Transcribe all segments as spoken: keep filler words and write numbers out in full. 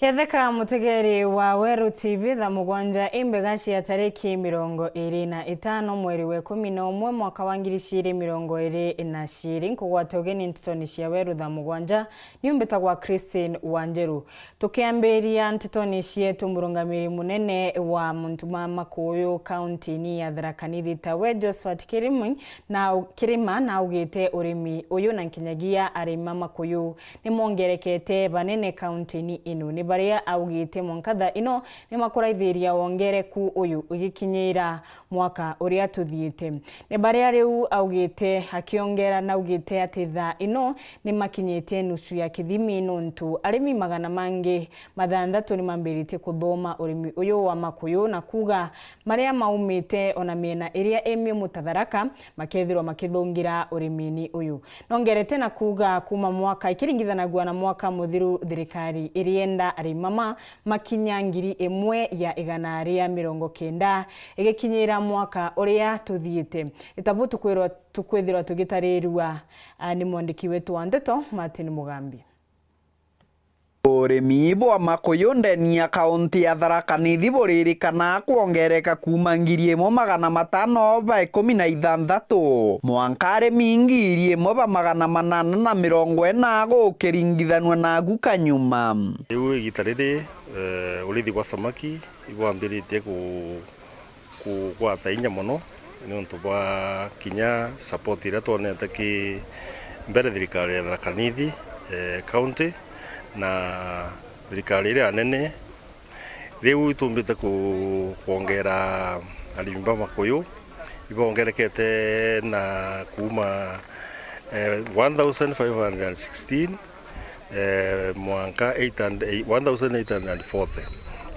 Ketheka mutegeri wa Weru T V, thaa mugwanja imbega cia tariki mirongo iri na itano mweri wa ikumi na umwe mwaka wa ngiri ciiri mirongo iri na ciiri, nkugwata ugeni ntetoni cia Weru thaa mugwanja. Niu mbitagwa Christine Wanjeru. Tukiambiria ntetoni cietu, murungamiri munene wa muntu ma Makuyu kaunti-ini ya Tharaka Nithi tawe Josephat Kirimi na Kirima naugite urimi uyu na nkinyagia arimi ma Makuyu nimwongerekete banene kaunti-ini ino. Ni baria augite mwanka thaa ino nimakuraithiria wongereku uyu igikinyira mwaka uria tuthiite. Ni baria riu augite, akiongera naugite ati thaa ino nimakinyitie nusu ya kithimi, nontu arimi magana mangi mathanthatu nimambiritie kuthoma urimi uyu wa Makuyu, na kuuga maria maumite ona miena iria imi mutatharaka makethirwa makithungira urimini uyu. Nongerete na kuuga, kuuma mwaka ikiringithanagua na mwaka muthiru, thirikari irienda arimi ma makinya ngiri imwe ya igana ria mirongo kenda igikinyira mwaka uria tuthiite. Itabu tukwirwa, tukwithirwa tugitarirua, a, ni mwandiki wetu wa ndeto Martin Mugambi. Urimi bwa Makuyu ndeni ya kaunti ya Tharaka Nithi buririkana kwongereka kuuma ngiri imwe magana matano ba ikumi na ithanthatu mwanka arimi ngiri imwe ba magana manana na mirongo ina gukiringithanua nagu kanyuma. Riu igita riri, eh, urithi bwa samaki ibwambiritie ku-, kugwata inya mono niuntu bwa kinya support iria twonete ki mbere thirikari ya Tharaka Nithi, eh, county na thirikari iria nene. Riu itumbite ku-, kwongera arimi ba Makuyu ibongerekete na kuuma, eh, one thousand five hundred and sixteen, eh, mwanka eight hundred, one thousand eight hundred and forty.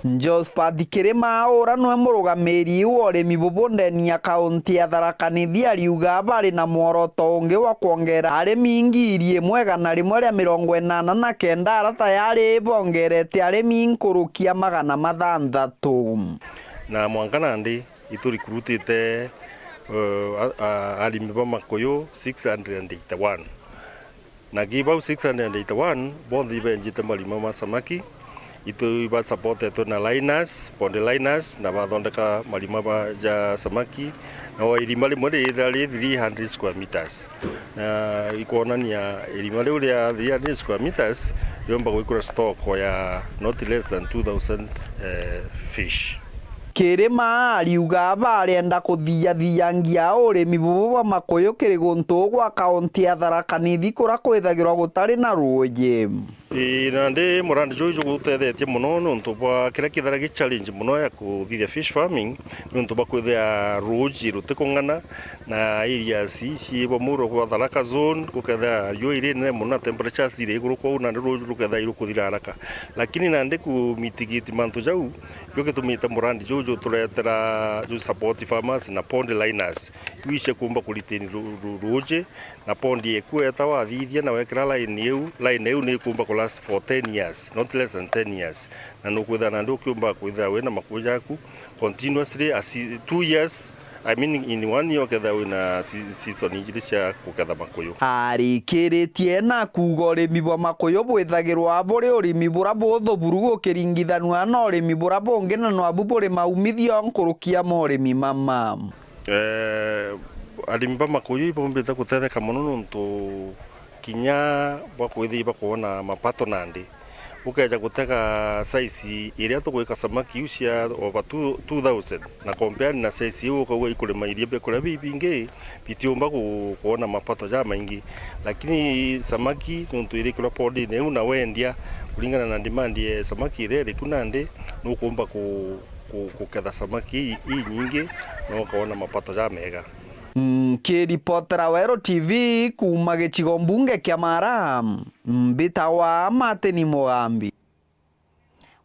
Josephat Kirima ura niwe murugamiri wa urimi bubu ndeni ya kaunti ya Tharaka Nithi ariuga bari na mworoto ungi wa kwongera arimi ngiri imwe igana rimwe ria mirongo inana na kenda ara tayari bongerete arimi nkuruki ya magana mathanthatu. Na mwanka nandi itu recruitite, eh, a-, a-, arimi ba Makuyu six hundred and eighty-one. Na ki bau six hundred and eighty-one, bonthe ibenjite marima ma samaki, itu iba supportetwe na liners, pond liners, na bathondeka marima ba, ja samaki, na o irima rimwe rithira ri three hundred square meters. Na ikwonania irima riu ria three hundred square meters riomba gwikirwa stock ya not less than two thousand, eh, fish. Kirima ariuga barenda kuthiathiangia urimi bubu bwa Makuyu kiri guntu gwa kaunti ya Tharaka Nithi kuria kwithagirwa gutari na ruuji. Ii, nandi murandi juu jugutethetie mono niuntu bwa kiria kithira gi challenge mono ya kuthithia fish farming, niuntu bwa kwithia ruuji rutikung'ana na areas ici bwa muro bwa Tharaka zone, gukethira riua irinene mono na temperatures iri iguru, kwou nandi ruuji rukethira irukuthira haraka. Lakini nandi ku mitigate mantu jau, Ikio gitumite murandi juu juturetera, ju support farmers na pond liners. Iu icie kuumba ku retain ru-, ru-, ruuji, na pond yeku weta wathithia na wekira line iu, line iu ni ikuumba ku last for ten years, not less than ten years. Na nukwithira nandi ukiumba kwithira wina makuyu jaku continuously, a se-, two years, I mean, in one year ukethira wina se-, season ijiri cia kuketha makuyu. Arikiritie na kuuga urimi bwa makuyu bwithagirwa buri urimi bura buthu buru gukiringithanua na urimi bura bungi, na nwabu buri maumithio nkuruki ya maurimi mama. Eh, arimi ba makuyu ibombite gutetheka mono nontu kinya bwa kwithia ibakwona mapato nandi. Ukeja gutega size iria tugwika samaki iu cia over two, two thousand, na compare na size iu ukauga ikurima iria bikuria bibingi, bitiumba ku-, kwona mapato jamaingi. Lakini samaki nontu irikirwa pondini iu na wendia kuringana na demand ya samaki iria iriku nandi, nukumba ku-, ku-, kuketha samaki i-, inyingi, na ukawona mapato jamega. Nkiripotera Weru T V kuuma gicigo mbunge kia Mara, mbitawa Martin Mugambi.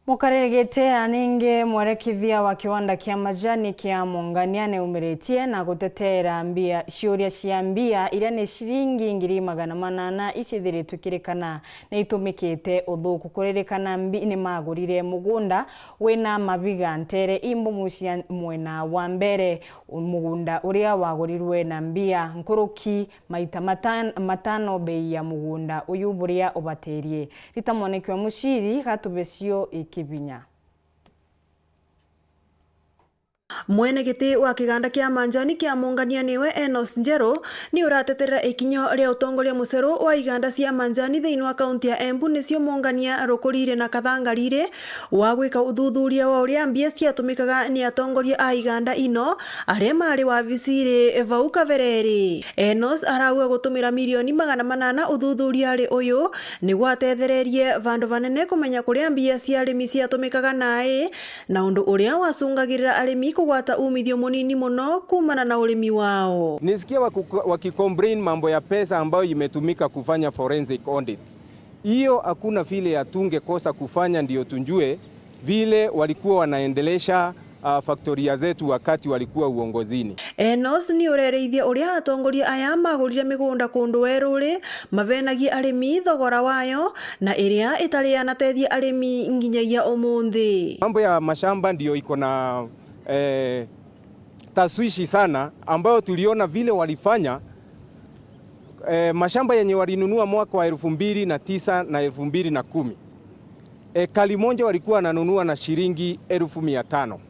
Mukaririgite aningi mwerekithia wa kiwanda kia majani kia Mongania niumiritie na guteteera mbia, ciuria cia mbia iria ni ciringi ngiri magana manana icithiritwe ikirikana ni itumikite uthuku. Kuririkana mbi-, ni magurire mugunda wina mabiga ntere imbumu cia mwena wa mbere, mugunda uria wagurirwe na mbia nkuruki maita matan-, matano bei ya mugunda uyu buria ubatirie. Rita Mwaniki wa Muciri, Gatubecio Ikibinya. Mwene giti wa kiganda kia manjani kia Mongania niwe Enos Njeru, ni urateterera ikinyo ria utongoria muceru wa iganda cia manjani thiini wa kaunti ya Embu, nicio Mongania, Rukuriri na Kathangariri, wa gwika uthuthuria wa uria mbia ciatumikaga ni atongoria a iganda ino aria mari wabiciri vau kabereri. Enos arauga gutumira milioni magana manana uthuthuriari uyu ni gwatethererie vandu vanene kumenya kuria mbia cia arimi ciatumikaga nai, na undu uria wacungagirira arimi kugwata umithio munini muno kumana na urimi wao. Nisikia waku-, wakicomplain mambo ya pesa ambayo imetumika kufanya forensic audit. Hiyo hakuna vile hatungekosa kufanya ndio tujue vile walikuwa wanaendelesha, ah, faktoria zetu wakati walikuwa uongozini. Enos ni urereithia uria atongoria aya magurire migunda kundu weruri, mavenagia arimi thogora wayo, na iria itari yanateethia arimi nginyagia umunthi. Mambo ya mashamba ndio iko na, eh, tashwishi sana, ambayo tuliona vile walifanya, eh, mashamba yenye walinunua mwaka wa elfu mbili na tisa na elfu mbili na kumi, ekari moja walikuwa wananunua na shilingi elfu mia tano.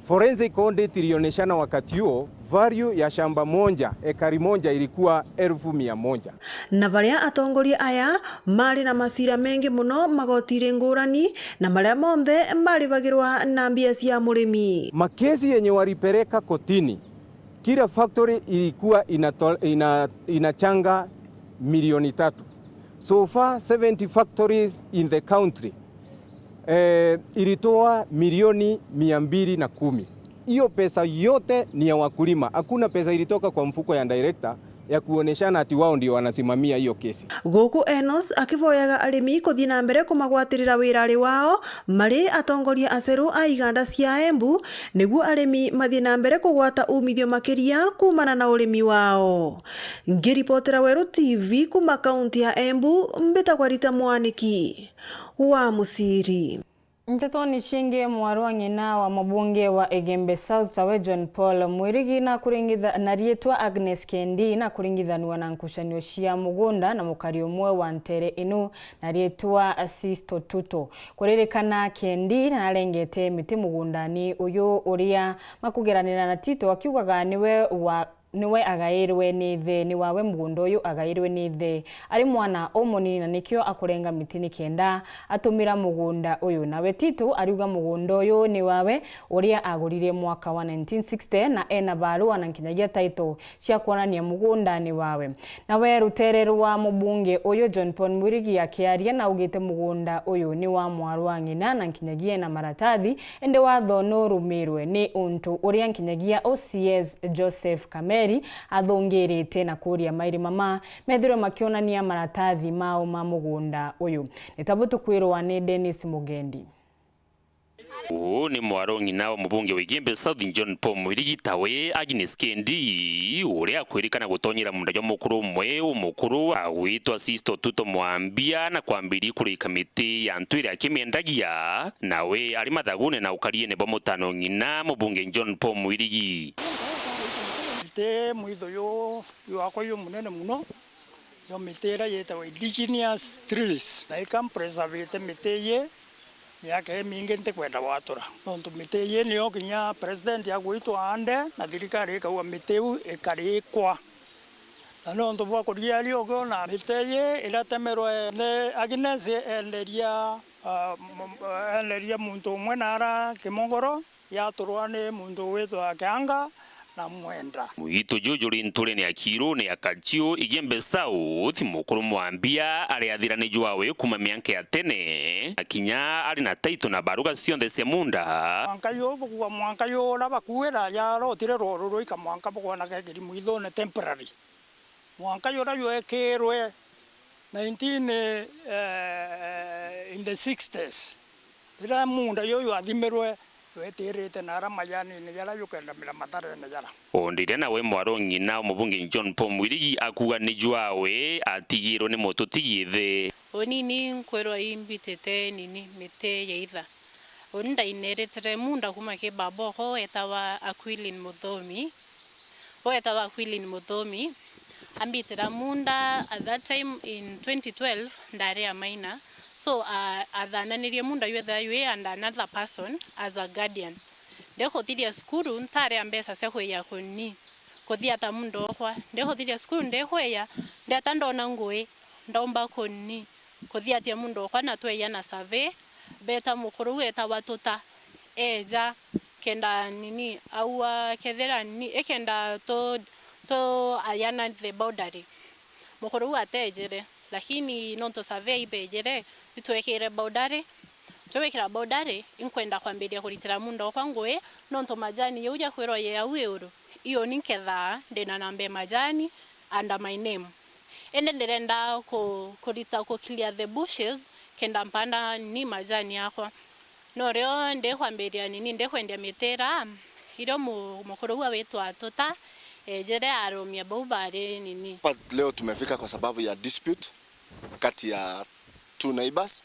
Forensic audit ilionyeshana wakati huo, value ya shamba moja, ekari moja, ilikuwa elfu mia moja. Na baria atongoria aya mari na macira mengi muno magotiri ngurani, na maria monthe maribagirwa na mbia cia murimi. Makesi yenye walipeleka kotini, kila factory ilikuwa inato-, ina-, inachanga milioni tatu. So far, seventy factories in the country, eh, ilitoa milioni mia mbili na kumi. Hiyo pesa yote ni ya wakulima. Hakuna pesa ilitoka kwa mfuko ya director ya kuoneshana ati wao ndio wanasimamia hiyo kesi. Guku Enos akivoyaga arimi kuthii na mbere kumagwatirira wirari wao, mari atongoria aceru a iganda cia Embu, niguo arimi mathii na mbere kugwata umithio makiria kumana na urimi wao. Ngiripotera Weru T V kuma kaunti ya Embu, mbitagwa Rita Mwaniki wa Muciri. Ntetoni cingi, mwarwa ng'ina wa mubunge wa Igembe South tawe John Paul Mwirigi na kuringitha-, na riitwa Agnes Kendi na kuringithanua na nkucanio cia mugunda na mukari umwe wa ntere inu na riitwa Sisto Tuto. Kuririkana Kendi narengete miti mugundani uyu uria makugeranira na Tito akiugaga niwe wa niwe agairwe ni ithe, ni wawe mugunda uyu agairwe ni ithe ari mwana umunini, na nikio akurenga miti nikenda atumira mugunda uyu. Nawe Tito ariuga mugunda uyu ni wawe uria agurire mwaka wa nineteen sixty, na ena barua na nkinyagia title cia kwonania mugunda ni wawe. Nawe rutere rwa mubunge uyu John Paul Mwirigi akiaria naugite mugunda uyu ni wa mwarwa ng'ina na nkinyagia ena maratathi, indi watho nurumirwe ni untu uria nkinyagia O C S Joseph Kameri athungirite na kuria mairi mama methirwe makionania maratathi mao ma mugunda uyu. Ni tabu tukwirwa ni Dennis Mugendi. Uu ni mwarwa ng'ina wa mubunge wa Igembe South John Paul Mwirigi tawe Agnes Kendi, uria akwirikana gutonyera munda jwa mukuru umwe umukuru agwitwa Sisto Tuto Mwambia na kwambiria kurika miti ya ntu iria akimiendagia, nawe ari mathagune na ukariene bwa mutano ng'ina mubunge John Paul Mwirigi. Miti mwitho yu, yu wakwa yu munene muno, yo miti iria yitagwa indigenous trees, na ikampresavite miti iyi miaka imingi ntikwenda gwatura, nontu miti iyi niyo kinya president agwitwa aande na thirikari ikauga miti iu ikarikwa. Na nontu bwa kuriaria ukiona miti iyi iratemerwe ni Agnes enderia, ah, m-, enderia muntu umwe nara Kimogoro, yaturwa ni muntu witwa Kianga na Mwenda. Mwitu juju ri nturene ya Kirune ya Kachiu, Igembe South, mukuru Mwambia ari athirani jwawe kuma mianka ya tene, akinya ari na taito na baruga cionthe cia munda. Mwanka yu, bukua mwanka yu uria bakuira yarotire rworu rwika mwanka bukwona kegiri mwithune temporary. Mwanka juria jwekirwe nineteen, eh, in the sixties. Riria muunda juju jwathimirwe, jwetirite na ara majanini jara jukendamira matarene jara. Ondiria nawe mwarong'ina o mubunge John Paul Mwirigi akuuga ni jwawe atigirwe ni mututi githe. Uni ni nkwirwa imbitite nini miti ya itha. Uni ndaineretire muunda kuuma ki baba okwa etawa Aquilin Muthomi. Uu etawa Aquilin Muthomi, ambitira muunda at that time in twenty twelve, ndari a minor. So, a-, athananirie muunda jwethira jwi under another person as a guardian. Ndikuthiria cukuru, ntari a mbeca cia kwija kuni, kuthiata muunda okwa. Ndikuthiria cukuru, ndikwija, ndeta ndona ngui, ndaumba kuni. Kuthiatia muunda okwa na tweja na survey, beeta mukuru uu etawa Tuta, eeja, kenda nini, aua kethira nini, ikenda tu, tu ayana the boundary. Mukuru uu ateejire, lakini nontu survey ibeejire, itwekire boundary, twewikira boundary, inkwenda kwambiria kuritira muunda okwa ngui, nontu majani jau jakwirwa ye au iuru, iyo ni nkethaa ndina namba ya majani under my name. Indi ndirenda ku-, kurita ku clear the bushes, kenda mpanda ni majani yakwa. No rio ndikwambiria nini, ndikwendia mitira, irio mu-, mukuru uu awitwa Tuta, eejire arumia bau bari nini. Hapa leo tumefika kwa sababu ya dispute kati ya two neighbors,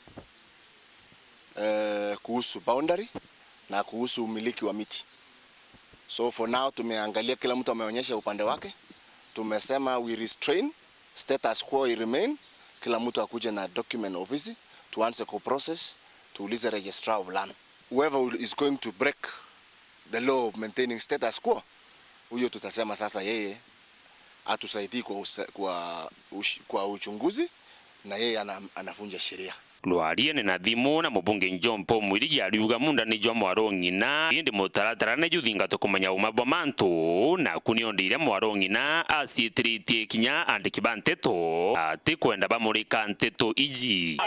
eh, kuhusu boundary na kuhusu umiliki wa miti. So for now tumeangalia, kila mtu ameonyesha upande wake. Tumesema we restrain, status quo i remain, kila mtu akuje na document ofisi, tuanze ku process, tuulize registrar of land. Whoever will, is going to break the law of maintaining status quo, huyo tutasema sasa yeye atusaidii kwa usa-, kwa ush-, kwa uchunguzi, na yeye ana-, anavunja sheria. Rwariene na thimu na mubunge John Paul Mwirigi ariuga muunda ni jwa mwarong'ina, indi mutaratara ni juthingatwe kumenya uma bwa mantu, naku ni ondi iria mwarong'ina aciitiritie kinya andiki ba nteto ati kwenda bamurika nteto iji.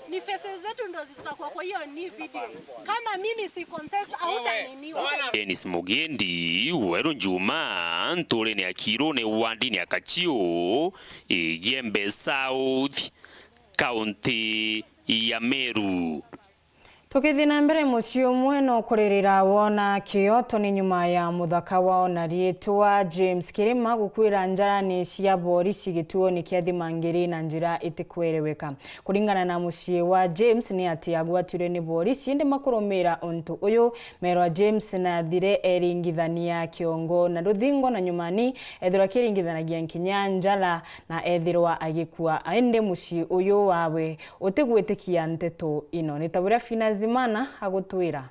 Ni faces zetu ndo zitakuwa kwa hiyo ni video. Kama mimi si contest, hautaniniwa. Dennis Mugendi, Weru Njuma, nturene ya Kirune, wandini ya Kachiu, Igembe South, kaunti ya Meru. Tukithii na mbere, mucii umwe no kuririra wona kioto ni nyuma ya muthaka wao na riitwa James Kirima gukwira njarani cia borisi gituoni kia Thimangiri na njira itikwereweka. Kuringana na mucii wa James, ni ati agwatirwe ni borisi, indi makurumira untu uyu, merwa James nathire eringithania kiongo na ruthingo, na nyumani ethirwa akiringithanagia nkinya njara na ethirwa agikua. Indi mucii uyu wawe utigwitikia nteto ino. Ni ta uria Fina Zimana agutwira.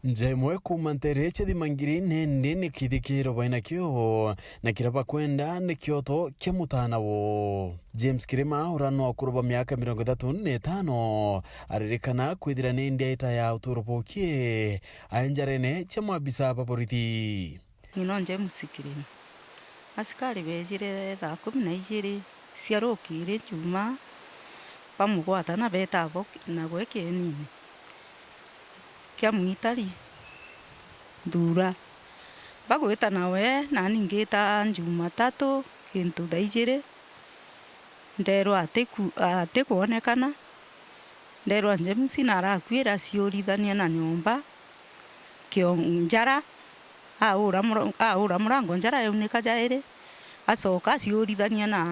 Nja imwe kuuma nteere cia Thimangiri nendi ni kithikiro baina kio, na kiria bakwenda ni kioto kia mutaana wo. James Kirima, uria no ukuru bwa miaka mirongo ithatu na itano, aririkana kwithira nendi aita ya uturo bukie, ai njarene cia maabisa ba borisi. Ng'ina o James Kirima. Asikari beejire thaa kumi na ijiri cia rukiiri Jumaa, bamugwata na beeta abo nagwe kienini kia Mwitari Nthura. Bagwita nawe, nani ngiita Jumatatu gintu thaa ijiri, ndeerwa atiku-, atikwonekana. Ndeerwa James narakuire aciurithania na nyomba, kio-, njara, aura mura-, aura murango njara yaunika jairi, acoka aciurithania na,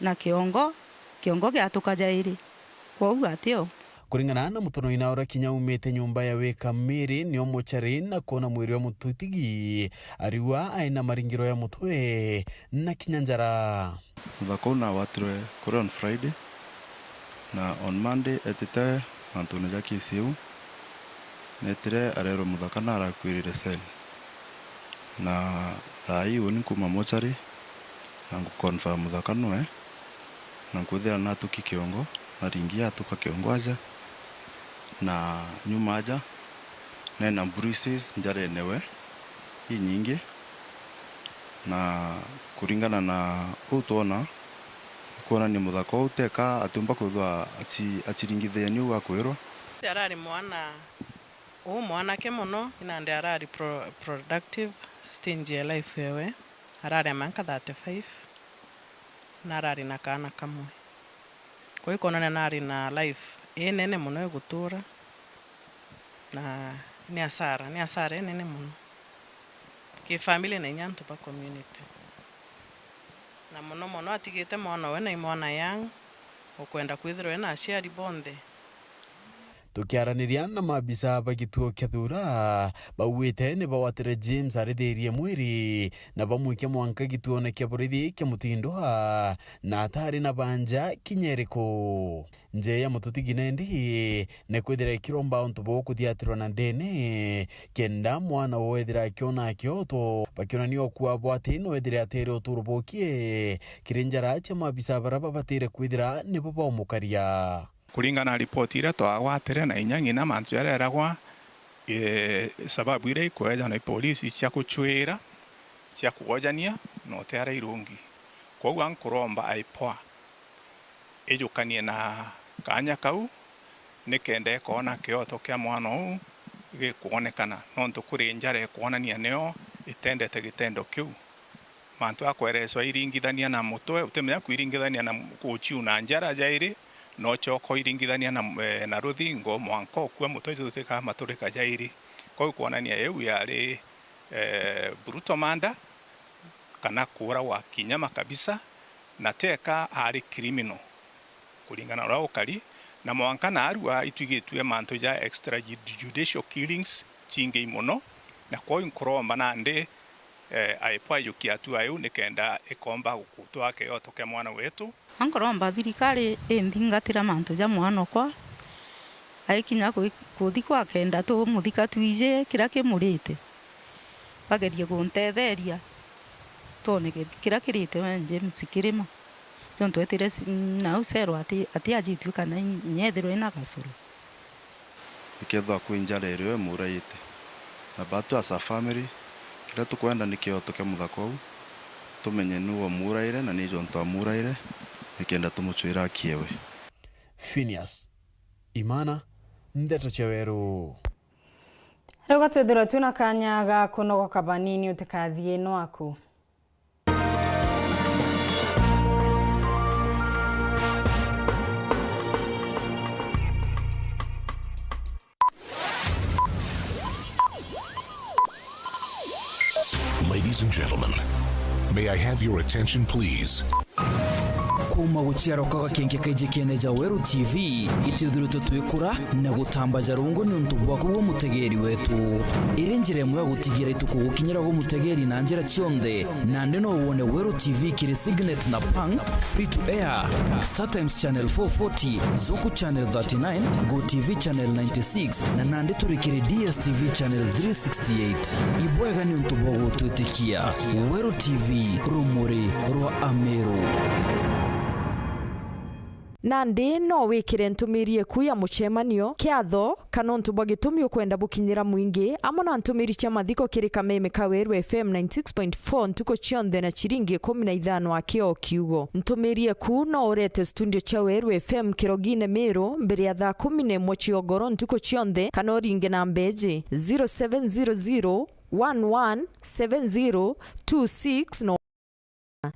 na kiongo, kiongo giatuka jairi. Kwou atio. Kuringana na mutonoi na uria kinya aumite nyomba ya wika miri, nio muchari na kwona mwiri wa mututigi, ariua aina maringiro ya mutwe na kinya njara. Muthaka uu nagwatirwe kuri on Friday, na on Monday etite mantune ja case iu, netire arerwa muthaka narakuirire cell. Na thaa ii uni nkuuma mochari na ngu confirm muthaka nwe, na nkwithira natuki kiongo, naringi atuka kiongo aja, na nyuma aja nena bruises njarene we inyingi, na kuringana na uu twona, ikwonania muthaka uu teka atiumba kwithwa aci-, aciringithia niu akwirwa. Arari mwana uu mwanake mono, nandi arari pro-, productive stage ya life yawe, arari a miaka thirty-five, na arari na kaana kamwe. Kwa hiyo ikonania nari na life inene mono igutura, na ni asara, ni asara inene mono ki family na inya antu ba community. Na mono mono atigite mwana owe na i mwana young, ukwenda kwithirwa ena aciari bonthe. Tukiaraniria na maabisa ba gituo kia Thuura, baugite ni bawatire James arithirie mwiri na bamwikia mwanka gituone kia borithi kia Mutindwa, na atari na banja kinya iriku. Njeya Mututigi nendi ni kwithira ikiromba untu bwa kuthiatirwa na ndene, kenda mwana wethira akiona kioto, bakionania ukuabo ati no ethire atere uturo bukie kiri njara cia maabisa bara babatire kwithira nibo baumukaria. Kuringana na ripoti iria twagwatire na inya ng'ina mantu jaria eragwa, ee, sababu iria ikwejanwa i polisi cia kucwira, cia kugojania, na uteara irungi. Kwou ankuromba aipoa ijukanie na kanya kau, nikenda ikoona kioto kia mwana uu gikwonekana, nontu kuri njara ikwonania nio itendete gitendo kiu. Mantu a kwerecwa iringithania na mutwe, utimenya kwiringithania na kuciuna njara jairi, na ucoka uiringithania na, eh, na ruthingo, mwanka ukua mutwe, icio tutikaa maturika jairi. Kwou kwonania iu yari, eh, brutal murder, kana kuura gwa kinyama kabisa, na teka ari criminal. Kuringana na uria ukari, na mwanka naarua itwigitue mantu ja extrajudicial killings cingei mono, na kwou nkuromba nandi, eh, aipwa ijukia hatua iu nikenda ikomba gutwaa kioto kia mwana wetu. Nkuromba thirikari inthingatira mantu ja mwanokwa, aikinya kwi-, kuthikwa akenda tumuthika twiji kiria kimurite. Bagerie kuntetheria, twone ki-, kiria kirite we James kirima. Jontu etire si-, nau cero ati, ati ajitue kana inya ethirwe ina gasoro. Ikethirwa kwi njara irio imuraite. Na batu as a family, kiria tukwenda ni kioto kia muthaka uu, tumenye nu wamuraire na ni jontu amuraire, nikenda tumucwira aki ewe. Phineas Imana, Ndeto cia Weru. Riu gatwithirwe twina kanya ga kunogoka banini, utikathie nwaku. Ladies and gentlemen, may I have your attention, please? Kuuma guciarwa kwa gakenke kaiji kiene ja Weru T V, itwithiritwe twikura na gutamba ja rungu niuntu bwaku gwe mutegeeri wetu. Iri njira imwe ya gutigira itukugukinyira gwe mutegeeri na njira cionthe. Nandi no wone Weru T V kiri Signet na Pang, free to air, StarTimes Channel four forty, Zuku Channel thirty-nine, Go T V Channel ninety-six, na nandi turi kiri D S T V Channel three sixty-eight. Ibwega niuntu bwa gutwitikia. Weru T V, rumuri rwa Ameru. Nandi no wikire ntumiri eku ya mucemanio, kiatho, kana untu bwa gitumi ukwenda bukinyira mwingi, amwe na ntumiri cia mathiko kiri kameme ka Weru F M ninety-six point four ntuku cionthe na ciringi ikumi na ithano aki o kiugo. Ntumiri eku no urete studio cia Weru F M Kirogine Miru mbere ya thaa kumi na imwe cia ugoro ntuku cionthe, kana uringe namba iji, zero seven zero zero one one seven zero two six no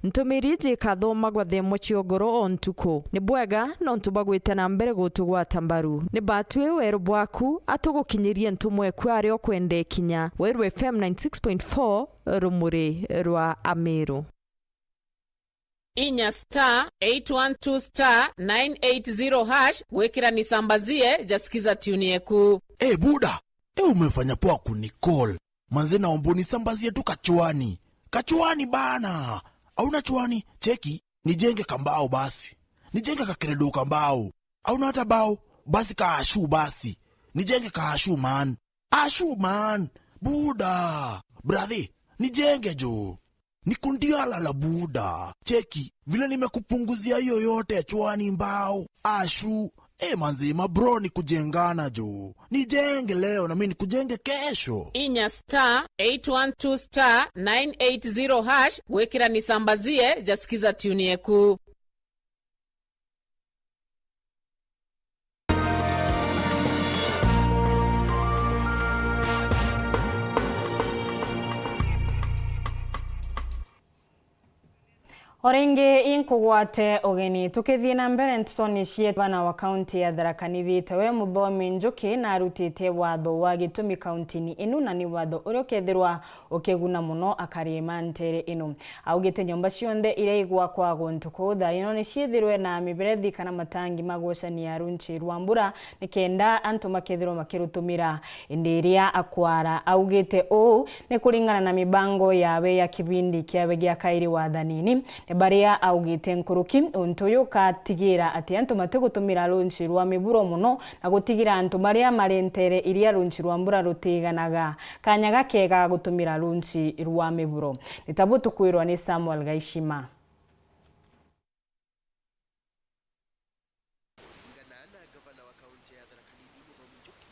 Ntumiri iji ikathomagwa thaa imwe cia ugoro o ntuku. Ni bwega nontu bwa gwita na mbere gutugwata mbaru. Ni batwi weru bwaku, atugukinyirie ntumwa eku aria ukwenda ikinya. Weru F M ninety-six point four, rumuri rwa Ameru. Inya star eight one two star nine eight zero hash gwikira nisambazie ja Skiza tune yeku. Eh, buda, eh, umefanya poa kunicall. Manze, naomba unisambazie tu kachwani. Kachwani bana. Hauna chwani? Cheki, nijenge kambao basi. Nijenge kakeredo kambao. Hauna hata bao? Basi kaashu basi. Nijenge kaashu, man. Ashu, man. Buda. Brother, nijenge jo. Nikundiala la buda. Cheki, vile nimekupunguzia hiyo yote ya chwani mbao. Ashu. Eh, manzi, ma bro ni kujengana jo. Nijenge leo na mimi nikujenge kesho. Inya star eight one two star nine eight zero hash gwikira nisambazie ja Skiza tune yeku. O ringi inkugwate ugeni. Tukithii na mbere ntutoni cietu, gavana wa kaunti ya Tharaka Nithi, tawe Muthomi Njuki, na arutite watho wa gitumi kaunti-ini inu, na ni watho uria ukethirwa ukiguna mono akari ma ntere ino. Augite nyomba cionthe iria igwakwa guntu kuu thaa ino ni ciithirwe na miberethi kana matangi ma gucania runci rwa mbura, nikenda antu makethirwa makirutumira. Indi iria akwara augite uu ni kuringana na mibango yawe ya kibindi kiawe gia kairi wathanini. Ni baria augite nkuruki untu uyu ukatigira ati antu matigutumira runci rwa miburo mono, na gutigira antu baria mari ntere iria runci rwa mbura rutiganaga kanya gakega ga gutumira runci rwa miburo. Ni tabu tukwirwa ni Samuel Gaishima. Kuringana na ngavana wa kaunti ya Tharaka Nithi, Muthomi Njuki,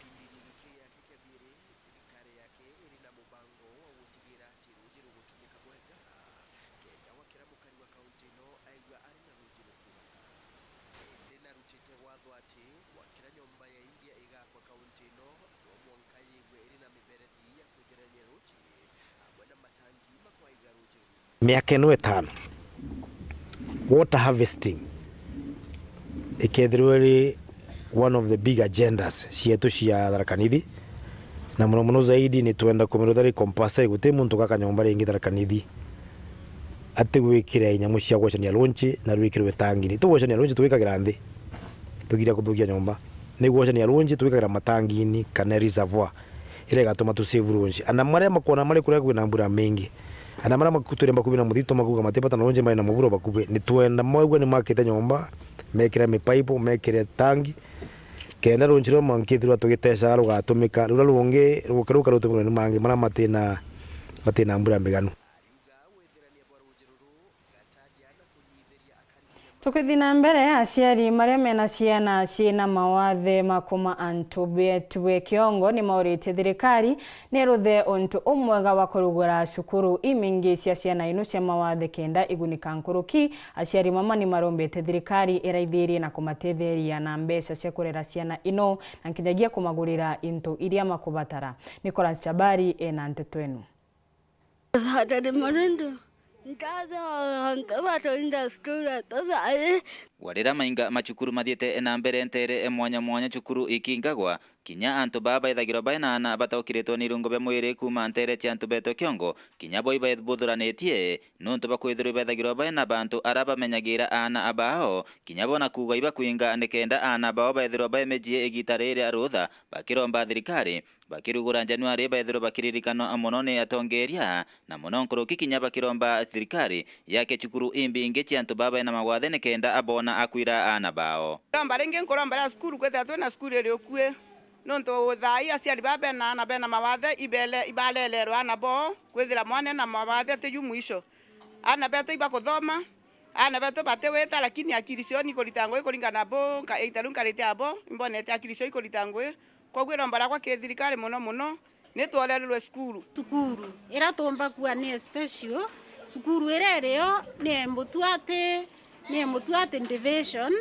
kipindini giki giake kia thiiri, thirikari yake iri na mubango wa gutigira ati ruuji rugutumika bwega kenda gwakira mukari wa kaunti ino aigua ari na ruuji rukuura. Indi narutite watho ati gwakira nyomba ya imbia igakwa kaunti ino, no mwanka yigwe iri na miberethi ya kwegerania ruuji amwe na matangi ma kwaiga ruuji ruu. Miaka ino itano, water harvesting ikethirwa iri one of the big agendas cietu cia Tharaka Nithi, na mono mono zaidi ni twenda kumirutha ri compulsory, guti muntu gaka nyomba ringi Tharaka Nithi atigwikira inyamu cia gwocania lunch na rwikirwe tangini. Ti gwocania lunch twikagira nthi tukiria kuthukia nyomba, ni gwocania lunch twikagira matangini kana reservoir iria igatuma tu save lunch. Ana maria makwona mari kuria kwina mbura mingi, ana maria makutwire bakuvi na muthito makuga matibata na lunch, mari na muburo bakuvi, ni twenda mwaigua ni makite nyomba, mekire mipaipo, mekire tangi, kenda runci ruria mwankithirwa tugitecaga rugatumika, ruria rungi ruke ruka rutumirwe ni mangi maria matina, matina mbura mbiganu. Tukithi na mbere, aciari maria mena ciana ciina mawathe ma kuma antu betu be kiongo ni mauritie thirikari ni ruthe untu umwega wa kurugura cukuru imingi cia ciana inu cia mawathe kenda igunika nkuruki. Aciari mama ni marombete thirikari iraithirie na kumatetheria na mbeca cia kurera ciana ino na nkinyagia kumagurira into iria makubatara. Nicholas Chabari ena nteto inu. Atari Murundu, ntathe onthe batwinda cukuru tuthae. Warira mainga ma cukuru mathiite na mbere ntere mwanya mwanya cukuru ikingagwa, kinya antu baa baithagirwa baina aana bataukiritwe ni irungo bia mwiri kuuma ntere cia antu beetwe kiongo, kinya bo ibabuthuranitie, nuntu bakwithirwa ibaithagirwa baina bantu ara bamenyagira aana bao, kinya bona kuuga ibakwinga nikenda aana bao baithirwa baimejie igita riri ria rutha, bakiromba thirikari, bakirugura Januari baithirwe bakiririkanwa mono ni atongeeria, na mono nkuruki kinya bakiromba thirikari yake cukuru imbingi cia antu baa bena mawathe nikenda aboona akwira aana bao. Nkuromba ringi, nkuromba ria cukuru, kwithirwa twina cukuru iri ukui, nontu thaa ii aciari baa bena aana bena mawathe ibele-, ibaleleerwe aana boo, kwithira mwana ena mawathe ati ju mwisho. Aana betu ibakuthoma, aana betu batiwita, lakini akiri cio ni ikurita ngugi kuringana na bu nka-, ita riu nkarite abo, imbonete akiri cio ikurita ngugi. Koguo iromba riakwa ki thirikari mono mono, ni tworerirwe cukuru. Cukuru ira tuumba kuuga ni special, cukuru ira iri o ni Mutwati, ni Mutwati division,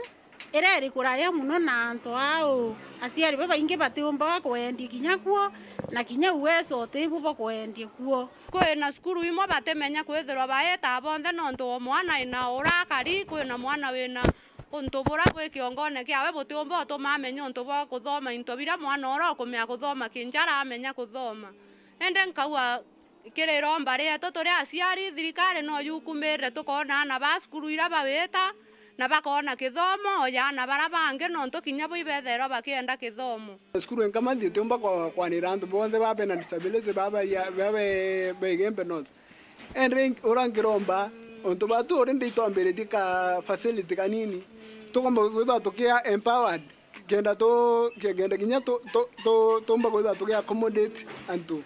ira iri kuraya mono na antu aa uu. Aciari babaingi batiumbaga kwendia kinya kuo, na kinya uwezo utibu bwa kwendia kuo. Kwina cukuru imwe batimenya kwithirwa baita bonthe nontu o mwana ina urakari, kwina mwana wina untu bura bwi kiongone kiawe butiumba utuma amenya untu bwa kuthoma into biria mwana uria ukumenya kuthoma kinjara amenya kuthoma. Indi nkauga kiri iromba rietu turi aciari, thirikari no yukumirire tukoona aana ba cukuru iria bawita na bakoona kithomo o ya aana baria bangi, nontu kinya bo ibethairwa bakienda kithomo. Cukuru inkama ntitiumba kwa-, kwanira antu bonthe baa bena disability, baa bai-, baa be-, baigembe nontu. Indi uria nkiromba, untu batu uri ndi itwambiritie ka facility kanini, tukomba kwithirwa tukia empowered, kenda tu-, kenda kinya tu-, tu-, tu-, tumba kwithirwa tuki accommodate antu,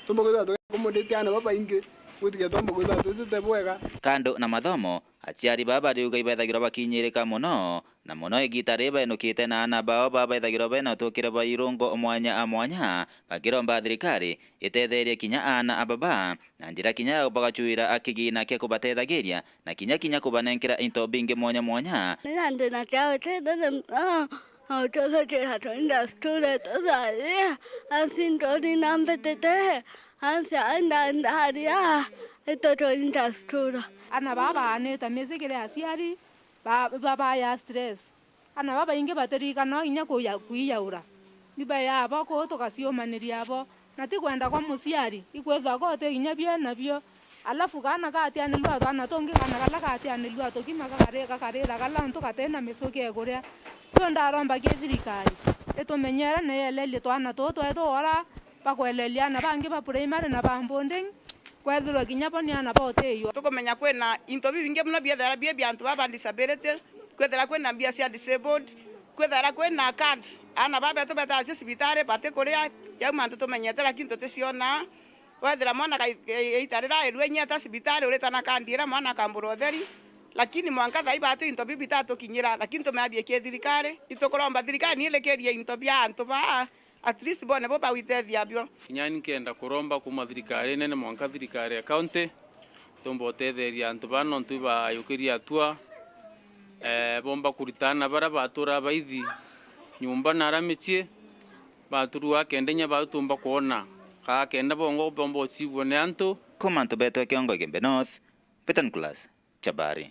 tumba kwithirwa tuki accommodate aana babaingi, gutiga twamba kwithirwa twitite bwega. Kando na mathomo, aciari baa bariuga ibethagirwa bakinyirika mono, na mono igita riri baenukite na aana bao baa bethagirwa bena utukire bwa irungo mwanya a mwanya, bakiromba thirikari itetherie kinya aana aba baa na njira kinya ya bagacuira a kigina kia kubatethagiria na kinya kinya kubanenkera into bingi mwanya mwanya. Nina ndina kiao tindene mono, na ututhukira twinda cukuru tutharia, asi ndori na mbitite, asi aenda ndaria, Ritwa twa Linda Stura. Ana baa baanite misi kiri aciari ba- ba- baya stress. Ana babaingi batirikana inya kuya- kwiyaura. Ni bayaa bo kuu tugaciumaniria bo. Na ti kwenda kwa muciari, ikwithwa ko uti inya bie nabio. Alafu kaana katianirua twana tungi, kaana kala katianirua tukima kakari- gakarira kala untu katina micuki ya kuria. Riu ndaromba ki thirikari itumenyere na yelelie twana tuu twetu ora bakwelelia ana bangi ba primary na ba boarding, kwethirwa kinya bo ni ana ba utiiwa. Tukumenya kwina into bibingi mono biethaira bi bia antu baa ba disability, kwethaira kwina mbia cia disabled, kwethaira kwina card, ana baa betu betaga cio cibitari batikuria, jau mantu tumenyete lakini tuticiona. Wethira mwana gai- gai- gaita riria airua inya eta cibitari urita na card iria mwana akambura utheri, lakini mwanka thaa ii batu into biu bitatukinyira, lakini tumea biikie thirikari, itukuromba thirikari ni irikirie into bia antu baa. At least bone bo bawitethia bio. Kinya ni nkenda kuromba kuuma thirikari nene mwanka thirikari ya county, tumba utetheria antu baa nontu ibayukirie atua, eh, bomba kurita ana baria batura baithi nyumba na aria micii, baturua kenda inya bau tumba kwona kaa kenda bongwa bomba ucibua ni antu. Kuuma antu betwa Kiongo Igembe North, Peter Nicholas, Chabari.